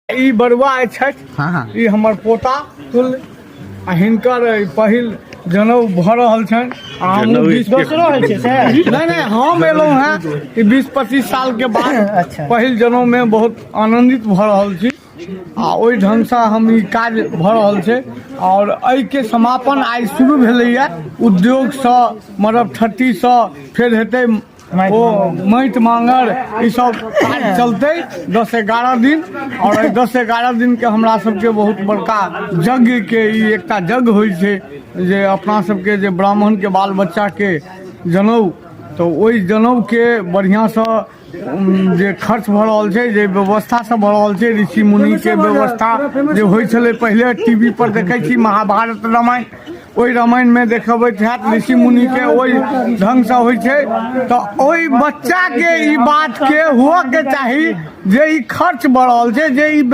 ई बरुआ छथि। हँ हँ ई हमर पोता तुल्य आ हिनकर पहिल जनउ भऽ रहल छनि आ हमहूँ जनउ 20 दोसरो होइ छै से? नहि नहि, हम एलहुँ हेँ ई 20-25 सालके बाद। अच्छा। पहिल जनउमे बहुत आनन्दित भऽ रहल छी आ ओहि ढङ्गसँ हम ई काज भऽ रहल छै आओर एहिके समापन आइ शुरू भेलैए उद्योगसँ, मरब ठट्टीसँ, फेर हेतै ओ माटि मांगर, ई सब काज चलतै 10-11 दिन। आओर एहि 10-11 दिनके हमरा सबके बहुत बड़का यज्ञके ई एकटा यज्ञ होइ छै जे अपना सबके जे ब्राह्मणके बाल बच्चाके जनउ, तऽ ओहि जनउके बढ़िआँसँ जे खर्च भऽ रहल छै, जे व्यवस्था सब भऽ रहल छै, ऋषि मुनिके व्यवस्था जे होइ छलै पहिले, टी वी पर देखै छी महाभारत रामायण, ओहि रामायणमे देखबैत हैत ऋषि मुनिके, ओहि ढङ्गसँ होइ छै। तऽ ओहि बच्चाके ई बातके हुअके चाही जे ई खर्च भऽ रहल छै, जे ई